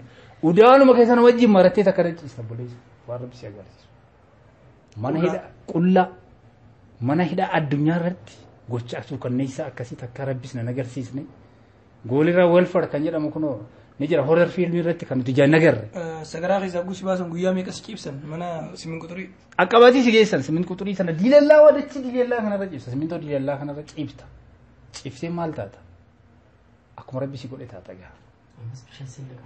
Udaanuma keessan wajjin marattee takka gachiista buleessa waan rabbi si agarsiisu. Mana hidhaa qullaa mana hidhaa addunyaa irratti gocha suukanneessaa akkasii takka rabbis nan agarsiisne goolirra welfar kan jedhamu kunoo ni jira horror fiilmii irratti kan nuti ijaan agarre. Sagaraa keessaa gusi baasan guyyaa meeqa si ciibsan mana simin quxurii. Aqabatii si geessan simint quxurii sana diilallaa wadachi diilallaa kanarra ciibsa simintoo diilallaa kanarra ciibta ciibsee maal taata akkuma rabbi si godhe taata gaa.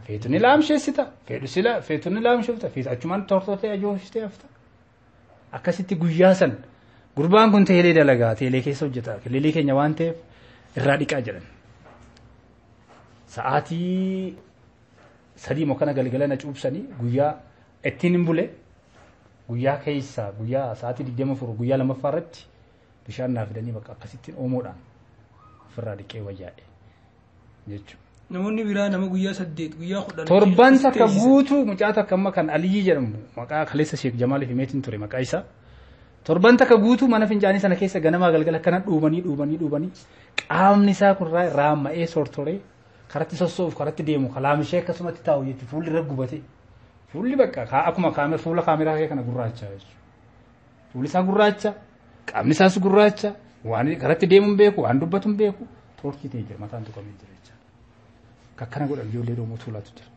Feetu ni laamsheessita feetu sila feetu ni laamsheessita feetu achumaan tortortee ajoofistee hafta akkasitti guyyaa san gurbaan kun teelee dalagaa teelee keessa hojjeta kiliilii keenya waan ta'eef irraa dhiqaa jedhan. Sa'aatii 3 mokkana galgala na cuubsanii guyyaa ittiin hin bule guyyaa keessa guyyaa sa'aatii 24 guyyaa lammaffaa irratti bishaan naa fidanii bakka akkasittiin oomoodhaan ofirraa dhiqee wayyaa'e jechuudha. Namoonni biraa nama guyyaa 8 guyyaa 10 Torban takka guutuu mucaa takka amma kan Aliyyii jedhamu maqaa kaleessa Sheek Jamaal Himeetiin ture maqaa isaa. Torban takka guutuu mana fincaanii sana keessa ganamaa galgala akkana dhuubanii dhuubanii dhuubanii qaamni isaa kun raamma'ee sortoree karatti sossoof karatti deemu kalaamishee akkasumatti taa'u jechuudha fuulli irra gubate fuulli bakka akkuma fuula kaameraa kee kana gurraacha jechuudha fuulli isaa gurraacha qaamni isaas gurraacha waan karatti deemu hin beeku waan dubbatu hin beeku toorkii ta'e jira mataan tuqamee jira jechuudha akkana godhan ijoollee Oromoo tuulaatu jira.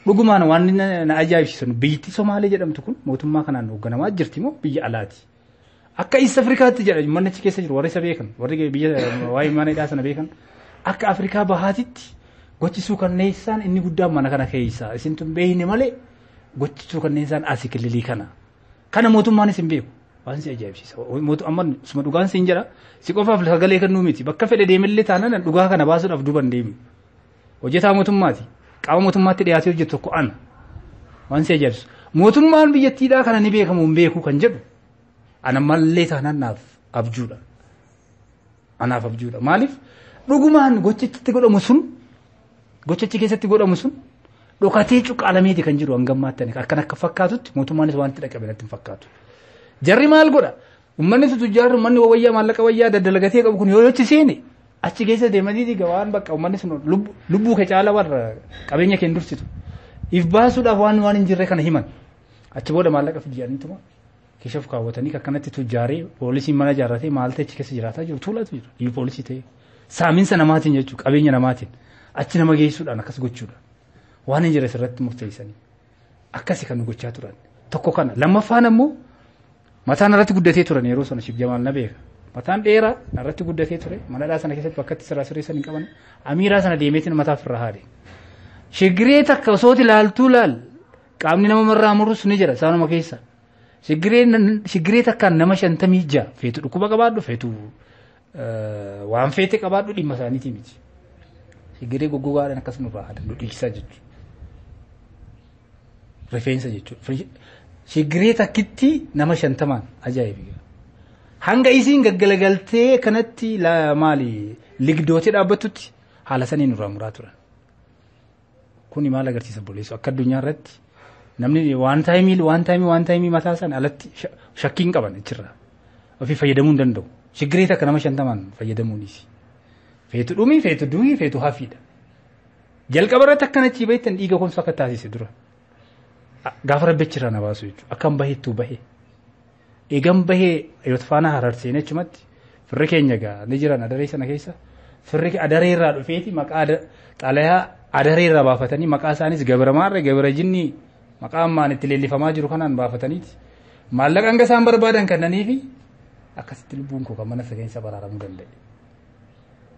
Dhugumaan waan na ajaa'ibsiisan biyyattii Somaalee jedhamtu kun mootummaa kanaan hoogganamaa jirti moo biyya alaati? Akka East Afrikaatti jedha manni achi keessa jiru warri isa beekan warri biyya waa'ee mana hidhaa sana beekan akka Afrikaa bahaatitti gochi suukanneessaan inni guddaan mana kana keessa isin tun beekne malee gochi suukanneessaan asii kililii kana kana mootummaanis hin beeku waan si ajaa'ibsiisa amma suma dhugaan siin jedha si qofaaf sagalee kennuu miti bakka fedhe deemillee taanaan dhugaa kana baasuudhaaf duuban deemi hojjetaa mootummaati qaama mootummaatti dhiyaatee hojjetu tokko ana waan si ajaa'ibsiisu mootummaan biyyattiidhaa kana ni beekamu hin beeku kan jedhu ana mallee taanaan naaf abjuudha anaaf abjuudha maaliif dhugumaan gochichi godhamu sun gochichi keessatti godhamu sun dhokatee cuqqaalameeti kan jiru hanga ammaatti akkan akka fakkaatutti mootummaanis waan itti dhaqabe natti hin fakkaatu. Jarri maal godha uummanni tujjaarri uummanni wayyaa maallaqa wayyaa daddalagatee qabu kun yoo yochi seene achi keessa deemanii waan bakka uummanni sun lubbuu kee caala warra qabeenya kee hin dursitu. If baasuudhaaf waan hin jirre kana himan achi booda maallaqa fidiyaniituma keeshaaf kaawwatanii akkanatti tujjaaree poolisiin mana ijaarratee maal ta'e achi keessa jiraataa jiru tuulatu jiru iyyuu poolisii ta'e. Saaminsa namaatiin jechuudha qabeenya namaatiin achi nama geessuudhaan akkas gochuudha waan hin jirre sirratti murteessanii akkasi kan nu gochaa turan tokko kana lammaffaan ammoo mataan irratti guddatee turan yeroo sana Sheek Jamaal na beeka mataan dheeraa irratti guddatee ture mana hidhaa sana keessatti bakka itti sirraa sirreessan hin qaban amiiraa sana deemeetiin mataa ofirraa haade shigiree takka osoo ilaaltuu laal qaamni nama marraa murus ni jira isaanuma keessa shigiree takkaan nama 56 feetu dhukkuba qabaadhu feetu waan feete qabaadhu dhimma isaaniitii miti. Shigiree goggogaadhaan akkas nurraa hadan nu dhiigsaa jechuudha. Rifeensa jechuudha. Shigiree takkitti nama 50 ajaa'iba. Hanga isiin gaggalagaltee kanatti maali ligdootee dhaabbattutti haala saniin nurraa muraa turan. Kuni maal agarsiisa boleessu akka addunyaa irratti namni waan taayimii mataa isaan alatti shakkii hin qaban achirraa ofii fayyadamuu hin danda'u. Shigiree takka nama 50 fayyadamuunis. Feetu dhumii, feetu du'ii, feetu hafiidha. Jalqaba irratti akkana achi bahettan dhiiga koomsu akka taasise dura. Gaafa rabbi achirraa na baasu jechuudha. Akkam baheettuu bahee. Eegan bahee yoo faana harar seenee achumatti firri keenya gaa ni jiran adaree sana keessa firri adaree irraa dhufeeti maqaa xalayaa adaree irraa baafatanii maqaa isaanis gabra maarree gabra jinnii maqaa ammaan itti leellifamaa jiru kanaan baafataniiti. Maallaqa hanga isaan barbaadan kennaniifi akkasitti lubbuun koo kan mana sageensa baraaramuu danda'e.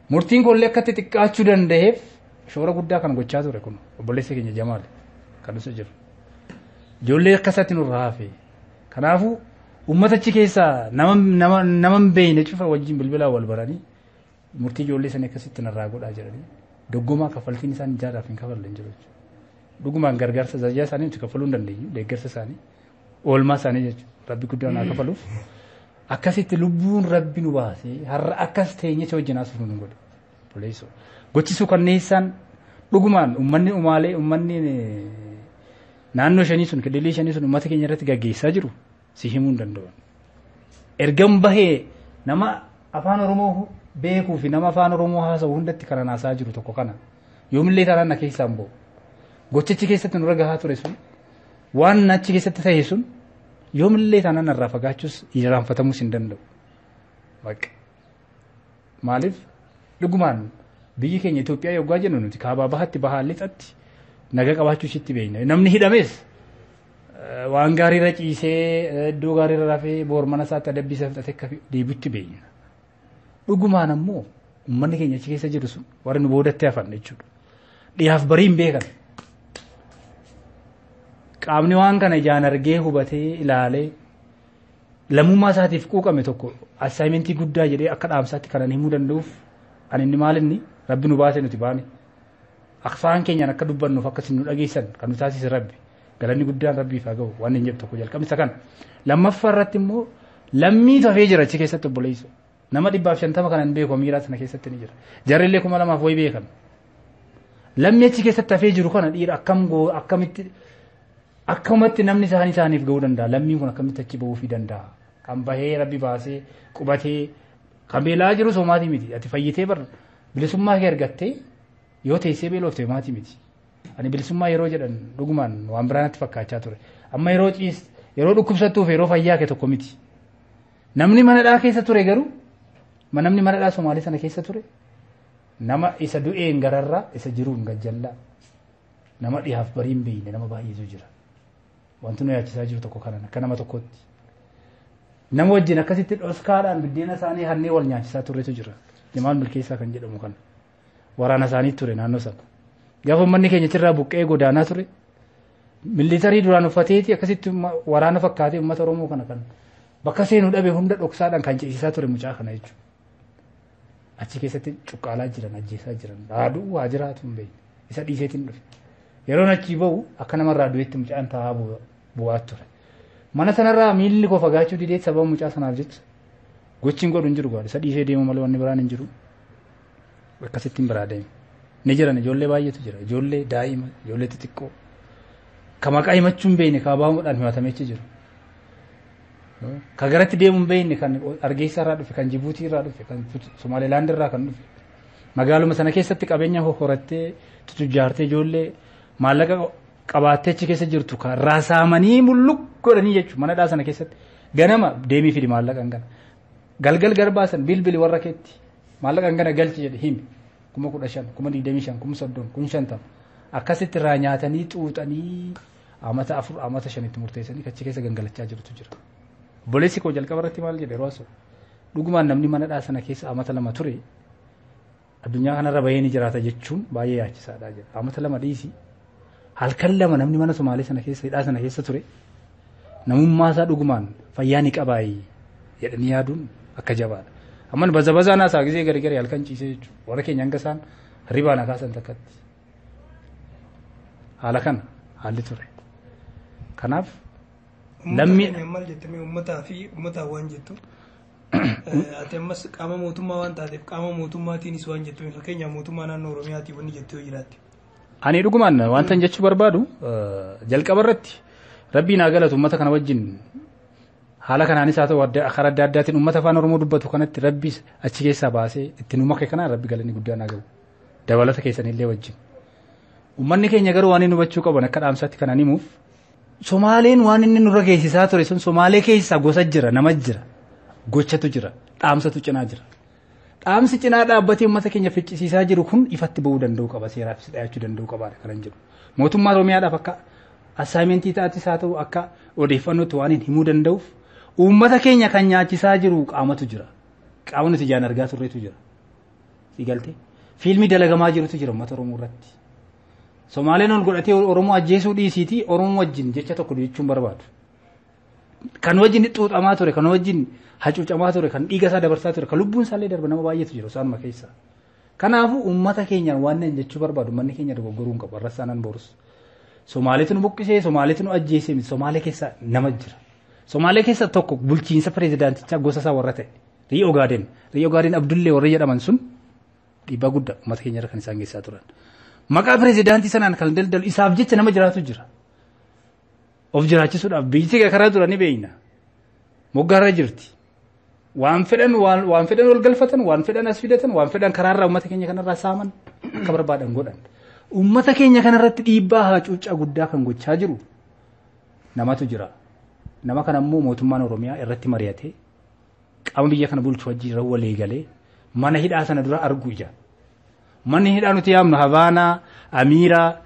Murtiin koollee akkatti xiqqaachuu danda'eef shoora guddaa kan gochaa ture kun obboleessa keenya Jamaal kan dhusu jiru. Ijoollee akkasatti nurraa hafe. Kanaafuu uummata achi keessaa nama hin beekne cufa wajjin bilbilaan wal baranii murtii ijoollee sanii akkasitti narraa godhaa jedhanii doggomaa kaffaltiin isaan ijaaraaf hin kafalle hin jiru jechuudha. Dhugumaan gargaarsa zajjaa isaanii nuti kaffaluu hin dandeenyu deeggarsa isaanii oolmaa isaanii jechuudha rabbi guddaan haa kafaluuf. Akkasitti lubbuun rabbi nu baasee har'a akkas teenye isa wajjin haasofnu nu godhe. Boleessoo. Gochi suukanneessaan Dhugumaan uummanni umaalee uummanni naannoo shanii sun kililii shanii sun uummata keenya irratti gaggeessaa jiru si himuu hin danda'u. Ergan bahee nama afaan Oromoo beekuu fi nama afaan Oromoo haasa'u hundatti kanan haasaa jiru tokko kana. Yoomillee taanaan na keessaa hin ba'u. Gochichi keessatti nurra gahaa ture sun waan achi keessatti ta'e sun yoomillee taanaan narraa fagaachuus irraanfatamuus hin danda'u. Baqa. Maaliif dhugumaan biyyi keenya Itoophiyaa yoggaa jennu nuti kaabaa bahatti bahaa lixatti naga qabaachuu ishiitti beekna. Namni hidhames waan gaariirra ciisee iddoo gaariirra rafee boor mana isaatti adabbii isaa fixatee akka deebi'utti beekna. Dhugumaan ammoo uummanni keenya achi keessa jiru sun warri nu boodatti hafan jechuudha. Dhiyaaf barii hin beekan. Qaamni waan kana ijaan argee hubatee ilaalee lammummaa isaatiif quuqame tokko assaayimentii guddaa jedhee akka dhaamsaatti kanan himuu danda'uuf ani inni maal inni rabbi nu baase nuti baane. Afaan keenyaan akka dubbannuuf akka isin nu dhageessan kan nu taasise rabbi. Galanni guddaan rabbiif haa ga'u waan hin jedhu tokko jalqabni isa kana. Lammaffaa irratti immoo lammii hafee jira achi keessatti obboleessu. Nama 150 kanan beeku miiraa sana keessatti ni jira. Jarri illee 2000 wayii beekan. Lammii achi keessatti hafee jiru kana dhiira akkam goo akkamitti akkamatti namni isaanii isaaniif ga'uu danda'a. Lammiin kun akkamitti achi ba'uufii danda'a. Kan bahee rabbi baasee qubatee kan beelaa jiru somaatii miti. Ati fayyitee bar bilisummaa kee argattee yoo teessee beelofte maatii miti. Ani bilisummaa yeroo jedhan dhugumaan waan biraa natti fakkaachaa ture. Amma yeroo ciis yeroo dhukkubsattuuf yeroo fayyaa kee tokko miti. Namni manadhaa keessa ture garuu namni manadhaa Somaalee sana keessa ture nama isa du'een gararraa isa jiruun gajjallaa nama dhihaaf barii hin beekne nama baay'eetu jira. Wanti nu yaachisaa jiru tokko kanan akka nama tokkootti. Nama wajjin akkasitti dhoskaadhaan biddeena isaanii hannee wal nyaachisaa turretu jira. Jamaal Milkeessaa kan jedhamu kana. Waraana isaanii ture naannoo sana. Gaafa uummanni keenya achirraa buqqee godaanaa ture. Militarii duraan uffateeti akkasitti waraana fakkaatee uummata Oromoo kana kan bakka seenuu dhabe hunda dhoksaadhaan kan ceesisaa ture mucaa kana jechuudha. Achi keessatti cuqqaalaa jiran ajjeesaa jiran haaduu waa jiraatu hin beekne isa dhiiseetiin dhufe. Yeroon achii bahu akka namarraa du'etti mucaan taa'aa bu'aa ture. Mana sanarraa miilli koo fagaachuu didee sababa mucaa sanaaf jecha gochi hin godhu hin jiru gaadha. Isa dhiisee deemu malee wanni biraan hin jiru. Akkasittiin biraa deeme. Ni jiran ijoollee baay'eetu jira. Ijoollee daa'ima, ijoollee xixiqqoo. Ka maqaa himachuu hin beekne ka abaamuudhaan himatamee jiru. Ka garatti deemu hin beekne kan Hargeysa irraa dhufe, kan Jibuutii irraa dhufe, kan Somaalilaand irraa kan dhufe. Magaaluma sana keessatti qabeenya horattee, tutujjaartee ijoollee maallaqa qabaattee achi keessa jirtu kan raasaamanii mulluq godhanii jechuudha mana dhaa sana keessatti. Ganama deemii fidi maallaqa hangana. Galgal garbaasan bilbili warra keetti maallaqa hangana galchi jedhe himi. 15,000, 25,000, 30,000, 50,000. Akkasitti irraa nyaatanii xuuxanii amata 4, amata 5 murteessanii achi keessa gangalachaa jirutu jira. Obboleessi koo jalqaba irratti maal jedhe yeroo haasa'u dhugumaan namni mana dhaa sana keessa amata 2 ture addunyaa kanarra bahee ni jiraata jechuun baay'ee yaachisaadha jedha. Amata 2 dhiisi halkan 2 namni mana Somaalee sana keessa hidhaa sana keessa ture namummaa isaa dhugumaan fayyaa ni qabaayii jedhanii yaaduun akka jabaadha. Amman baza bazaa naasaa gisee gari gari halkan ciisee jechuudha. Warra keenya hanga isaan ribaa na kaasan takkatti. Haala kana haalli ture. Kanaaf lammi maal jettamee uummataa fi uummataa waan jettu. Ati ammas qaama mootummaa waan taateef qaama mootummaatiinis waan jettu fakkeenyaaf mootummaa naannoo Oromiyaatii wanni jettu yoo jiraatte. Ani dhugumaan wanta jechuu barbaadu jalqaba irratti rabbiin haa galatu uummata kana wajjin haala kanaanis haa ta'u karaa adda addaatiin uummata afaan Oromoo dubbatu kanatti rabbis achi keessaa baasee itti nu make kanaan rabbi galanni guddaan haa ga'u. Dabalata keessanillee wajjin. Uummanni keenya garuu waan inni hubachuu qaban akka dhaamsaatti kanaan himuuf Somaaleen waan inni nurra geessisaa ture sun Somaalee keessaa gosa jira, nama jira, gochatu jira, dhaamsatu cinaa jira. Dhaamsi cinaa dhaabbatee uummata keenya ficcisiisaa jiru kun ifatti ba'uu danda'u qaba, seeraafis dhiyaachuu danda'u qaba kanan jedhu. Mootummaa Oromiyaadhaaf akka assaayimentii ta'attis haa ta'u akka odeeffannootti waan hin himuu danda'uuf uummata keenya kan nyaachisaa jiru qaamatu jira. Qaama nuti ijaan argaa turreetu jira. Siigaltee fiilmii dalagamaa jirutu jira uummata Oromoo irratti. Somaaleen ol godhatee Oromoo ajjeesuu dhiisiitii Oromoo wajjin jecha tokko jechuun barbaadu. Kan wajjin xuuxamaa ture, kan wajjin hacuucamaa ture, kan dhiiga isaa dabarsaa ture, kan lubbuun isaallee darbe nama baay'eetu jira isaanuma keessa. Kanaafuu uummata keenyaan waan inni jechuu barbaadu uummanni keenya dogoggoruu hin qabu. Har'as taanaan borus. Somaaleetu nu buqqisee, Somaaleetu nu ajjeesee miti. Somaalee keessa nama jira. Somaalee keessa tokko bulchiinsa pireezidaantichaa gosa isaa warra ta'e. Ri'oo Ogaaden. Ri'oo Ogaaden Abdullee warra jedhaman sun dhiibbaa guddaa uummata keenya irra kan isaan geessaa turan. Maqaa pirezidaantii sanaan kan daldalu isaaf jecha nama jiraatu jira. Of jiraachisuudhaaf biyyi karaa dura ni beeyna. Moggaarra jirti. Waan fedhan waan fedhan ol galfatan, waan fedhan as fidatan, waan fedhan karaarraa uummata keenya kanarraa saaman akka barbaadan godhan. Uummata keenya kanarratti dhiibbaa hacuuccaa guddaa kan gochaa jiru namatu jira. Nama kana immoo mootummaan Oromiyaa irratti mari'atee qaama biyya kana bulchu wajjin walii galee mana hidhaa sana dura argu ija. Manni hidhaa nuti yaamnu Havaanaa, Amiiraa,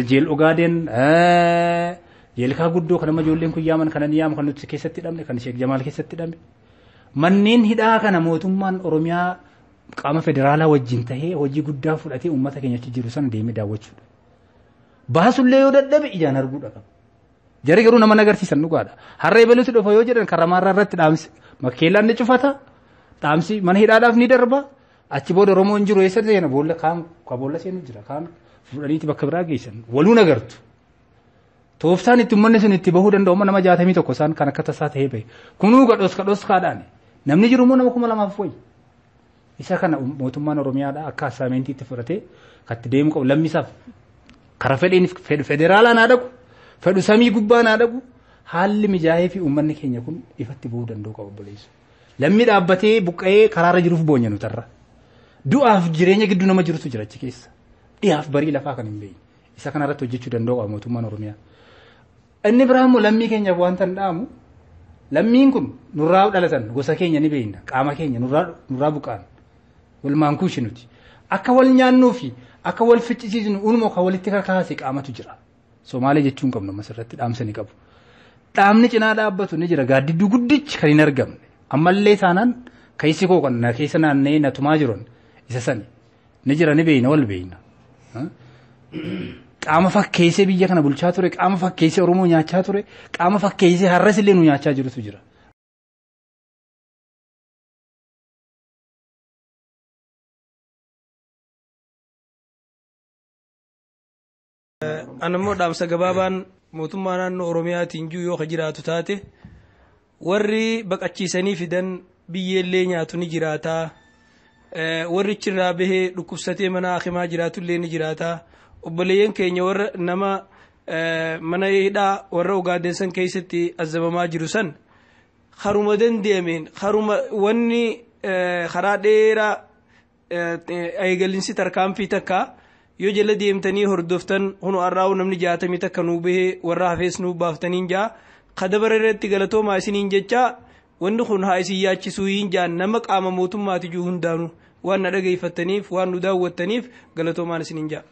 Jeel Ogaaden, Jeelkaa guddoo kan amma ijoolleen kun yaaman kanan yaamu kan nuti keessatti hidhamne kan Sheek Jamaal keessatti hidhame. Manneen hidhaa kana mootummaan Oromiyaa qaama federaalaa wajjin tahee hojii guddaa fudhatee uummata keenya achi jiru sana deemee daawwachuudha. Baasullee yoo dadhabe ijaan arguudha qaba. Jarri garuu nama agarsiisan dhugaadha. Harree beelutu dhufa yoo jedhan karamaarraa irratti dhaamsi makkeellaan ni cufata. Dhaamsi mana hidhaadhaaf ni darba. Achi booda Oromoon jiru eessa seena boolla kaan ka boolla seenu jira kaan fuudhaniiti bakka biraa geessan waluun agartu. Tooftaan itti uummanni sun itti bahuu danda'u nama 61 isaan kan akka tasaa ta'ee bahe. Kunuu gadhos kadhoskaadhaan namni jiru immoo nama 2000 wayi. Isa kana mootummaan Oromiyaadha akka assaamentiitti fudhatee katti deemu qabu lammisaaf karaa fedhiin fedhu federaalaa naa dhaqu fedhu samii gubbaa naa dhaqu haalli mijaa'ee fi uummanni keenya kun ifatti bahuu danda'u qaba obboleessu. Lammi dhaabbatee buqqa'ee karaarra jiruuf boonya nutarra. Du'aaf jireenya gidduu nama jirutu jira achi keessa. Dhiyaaf barii lafaa kan hin beekne. Isa kanarratti hojjechuu danda'u qaba mootummaan Oromiyaa. Inni biraa immoo lammii keenyaaf wanta hin dhaamu lammiin kun nurraa dhalatan gosa keenya ni beekna qaama keenya nurraa buqqaan walumaan kuushi nuti. Akka wal nyaannuu fi akka wal ficcisiisnu unumoo kan walitti kakaase qaamatu jira. Somaalee jechuun qabnu ammas irratti dhaamsa ni qabu. Dhaamni cinaa dhaabbatu ni jira gaaddidduu guddichi kan hin argamne. Ammallee taanaan keessi koo kan na keessa naanna'ee na tumaa jiran isa sani ni jira ni beeyna wal beeyna. Qaama fakkeessee biyya kana bulchaa ture, qaama fakkeessee Oromoo nyaachaa ture, qaama fakkeessee har'as illee nu nyaachaa jirutu jira. An immoo dhaamsa gabaabaan mootummaa naannoo Oromiyaatiin jiru yoo ka jiraatu taate warri baqachiisanii fidan biyyeellee nyaatu ni jiraataa. Warri achirraa bahee dhukkubsatee mana hakimaa jiraatullee ni jiraataa. Obboleeyyan keenya warra nama mana hidhaa warra Ogaaden san keessatti azabamaa jiru san haruma danda'ameen haruma wanni karaa dheeraa eegalinsi tarkaanfii takka yoo jala deemtanii hordoftan hunu har'aa'u namni 60 takka nuu bahee warra hafees nuu baaftaniin jaa kadabara irratti galatoomaa isiniin jechaa wanni kun haa isin yaachisuu hin jaan nama qaama mootummaati jiru hundaanuu waan na dhageeffattaniif waan nu daawwattaniif galatoomaan isiniin jaa.